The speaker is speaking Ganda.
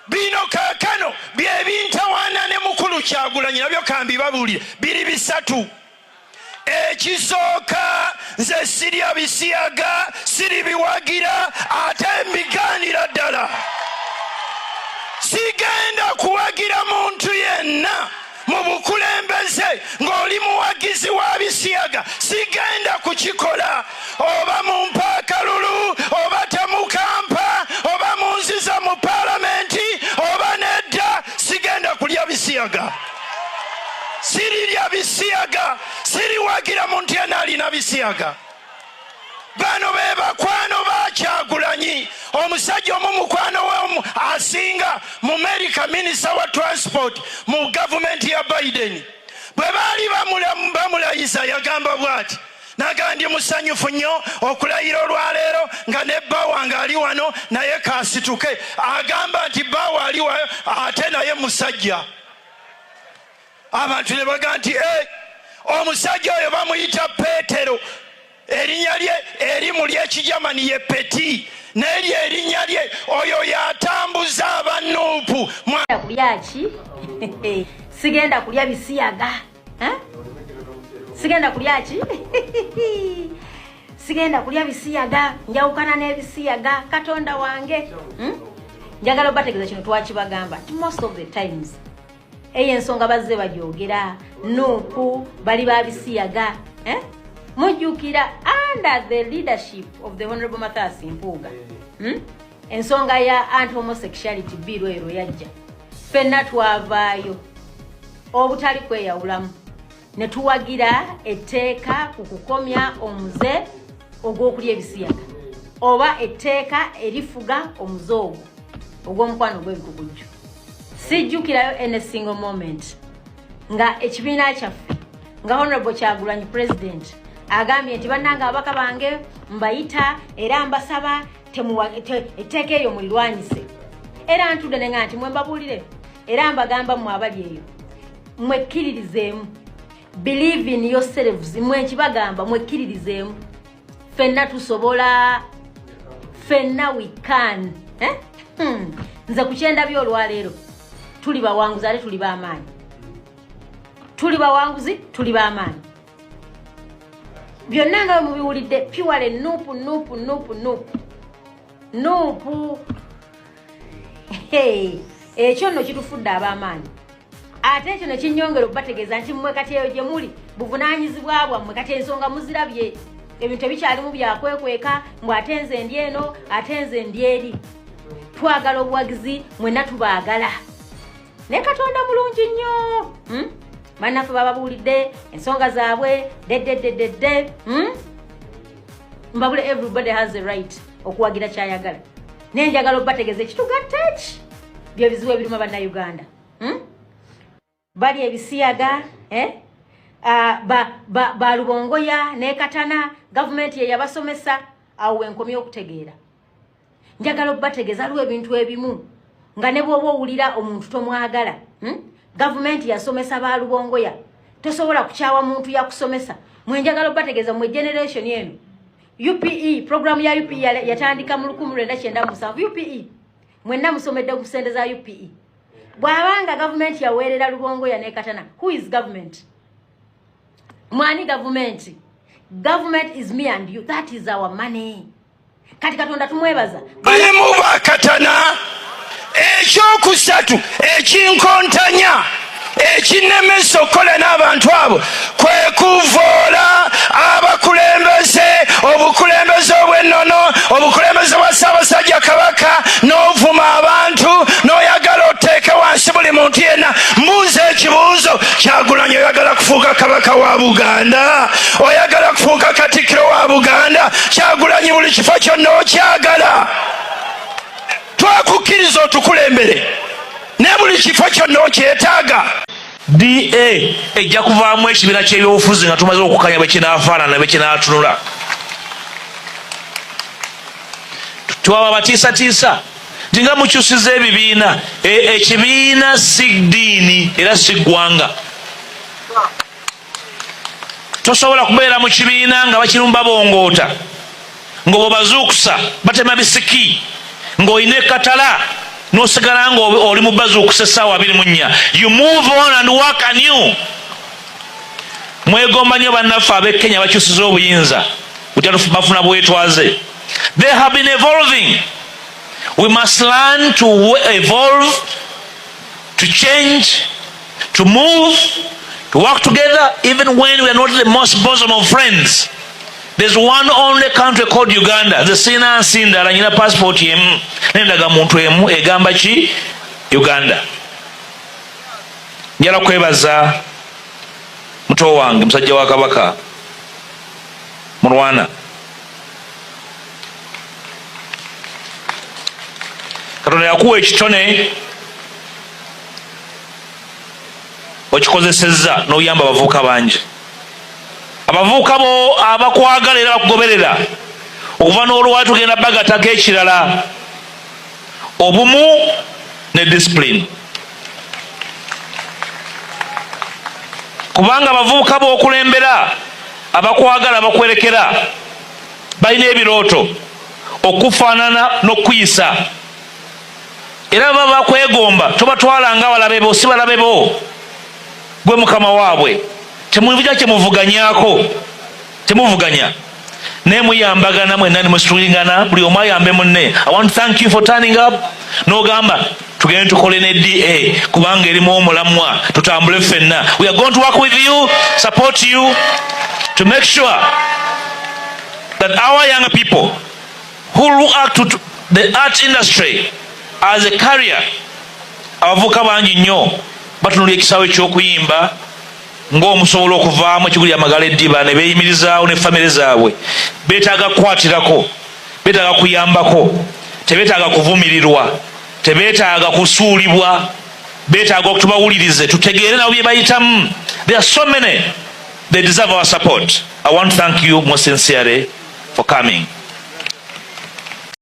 Bino kaakano bye bintawaana ne mukulu Kyagulanyi, nabyo kambibabuulire, biri bisatu. Ekisooka, nze sirya bisiyaga, siribiwagira, ate mbigaanira ddala. Sigenda kuwagira muntu yenna mu bukulembeze ng'oli muwagizi wa bisiyaga, sigenda kukikola. Oba mumpa akalulu oba temukampa, oba munziza mu paalamenti oba nedda, sigenda kulya bisiyaga, sirirya bisiyaga, siriwagira muntu yenna alina bisiyaga. Bano be bakwano ba Kyagulanyi. Omusajja omu mukwano we asinga mu America, minisita wa transport mu gavumenti ya Biden, bwe baali bamulayiza yagamba bw'ati, naga, "Ndi musanyufu nnyo okulayira olwaleero nga ne bba wange ali wano, naye kasituke." Agamba nti bbaawe ali wayo ate naye musajja. Abantu ne baga nti, "E, omusajja oyo bamuyita Peetero, erinnya lye erimu ly'Ekijamani ye Peti, naye lye erinnya lye oyo yatambuza abanuupu." Kulya ki? Sigenda kulya bisiyaga. Sigenda kulya ki? Sigenda kulya bisiyaga, njawukana n'ebisiyaga. Katonda wange, Njagala obategeeza kino, twakibagamba nti most of the times eyo ensonga bazze bagyogera, NUP bali babisiyaga, eh? Mujjukira under the leadership of the Honorable Mathias Mpuuga, Ensonga ya anti homosexuality bill ero yajja, ffenna twavaayo obutali kweyawulamu ne tuwagira etteeka ku kukomya omuze ogw'okulya ebisiyaga, oba etteeka erifuga omuze ogwo ogw'omukwano gw'ebikukujju. Sijjukirayo any single moment nga ekibiina kyaffe, nga Honorable Kyagulanyi president agambye nti, "Bannange ababaka bange, mbayita era mbasaba etteeka eryo mulirwanyise." Era ntudde nenga nti mwe mbabuulire, era mbagamba mmwe abali eyo, mwekkiririzeemu, believe in yourselves. Mwe nkibagamba, mwekkiririzeemu, ffenna tusobola, ffenna we can, eh? Nze ku kyendabye olwaleero, tuli bawanguzi ate tuli b'amaanyi, tuli bawanguzi, tuli b'amaanyi. Byonna nga bwe mubiwulidde, purely NUP, NUP, NUP, NUP, NUP. Hey, ekyo nno kitufudde ab'amaanyi. Ate ekyo ne kinyongera okubategeeza nti mmwe kati eyo gye muli buvunaanyizibwa bwammwe. Kati ensonga muzirabye, ebintu ebikyalimu byakwekweka mbw ate nze ndi eno, ate nze ndi eri. Twagala obuwagizi, mwenna tubaagala, naye Katonda mulungi nnyo, Bannaffe bababuulidde ensonga zaabwe deddeddeddedde, Mbabule, everybody has a right okuwagira kyayagala, naye njagala obategeeza ekitugatta eki byebizibu ebiruma Bannayuganda, Bali ebisiyaga, eh? Ba Lubongoya ne Katana, gavumenti ye yabasomesa. Awo wenkomye okutegeera. Njagala obategeeza aliwo ebintu ebimu nga ne bw'oba owulira omuntu tomwagala, Gavumenti yasomesa ba Lubongoya, tosobola kukyawa muntu yakusomesa. Mwenjagala obategeeza mwe generation eno, UPE, programu ya UPE yatandika mu 1997. UPE mwenna musomedde ku sente za UPE. Bw'abanga gavumenti yaweerera Lubongoya ne Katana, who is government? Mwani gavumenti? Government is me and you, that is our money. Kati Katonda tumwebaza. Balimu bakatana. Ekyokusatu ekinkontanya, ekinnemesa okukola n'abantu abo, kwe kuvoola abakulembeze, obukulembeze obw'ennono, obukulembeze bwa Ssaabasajja Kabaka, n'ovuma abantu, n'oyagala oteeke wansi buli muntu yenna. Mbuuza ekibuuzo, Kyagulanyi, oyagala kufuuka kabaka wa Buganda? Oyagala kufuuka katikkiro wa Buganda? Kyagulanyi, buli kifo kyonna okyagala? Twakukkiriza otukulembere, naye buli kifo kyonna okyetaaga? Da ejja kuvaamu ekibiina ky'ebyobufuzi nga tumaze okukanya bwe kinaafaanana, bwe kinaatunula. Twaba batiisatiisa nti nga mukyusiza ebibiina, ekibiina si ddiini era si ggwanga. Tosobola kubeera mu kibiina nga bakirimu babongoota, nga bwebazuukusa batema bisiki, ng'olina ekatala. N'osigala nga oli mu bazuukusa essaawa 24. You move on and work anew. Mwegomba nnyo bannaffe ab'e Kenya bakyusiza obuyinza butya bafuna bwetwaze. They have been evolving. We must learn to evolve, to change, to move, to work together, even when we are not the most bosom of friends. There's one only country called Uganda. The sina nsi ndala, nyina passport emu n'endagamuntu emu egamba ki? Uganda. Njala kwebaza muto wange, musajja wa Kabaka Mulwana. Katonda yakuwa ekitone, okikozesezza n'oyamba abavubuka bangi, abavubuka bo abakwagala era bakugoberera okuva n'olwali. Tugenda bagatako ekirala, obumu ne discipline, kubanga abavubuka b'okulembera abakwagala bakwerekera balina ebirooto okufaanana n'okuyisa, era baba bakwegomba. Tobatwala nga balabe bo, si balabe bo, gwe mukama waabwe. Temuvuja kyemuvuganyako, temuvuganya, naye muyambagana mwenna nemusitulingana, buli omu ayambe munne. I want to thank you for turning up n'ogamba tugende tukole ne DA kubanga erimu omulamwa, tutambule ffenna. We are going to work with you, support you to make sure that our young people who look up to the art industry as a career, abavubuka bangi nnyo batunulira ekisaawe eky'okuyimba ng'omusobola okuvaamu ekigulira amagala eddiba ne beeyimirizaawo ne famire zaabwe. Beetaaga kukwatirako, beetaaga kuyambako, tebeetaaga kuvumirirwa, tebeetaaga kusuulibwa, beetaaga okutubawulirize tutegeere nabo bye bayitamu. There are so many, they deserve our support. I want to thank you most sincerely for coming.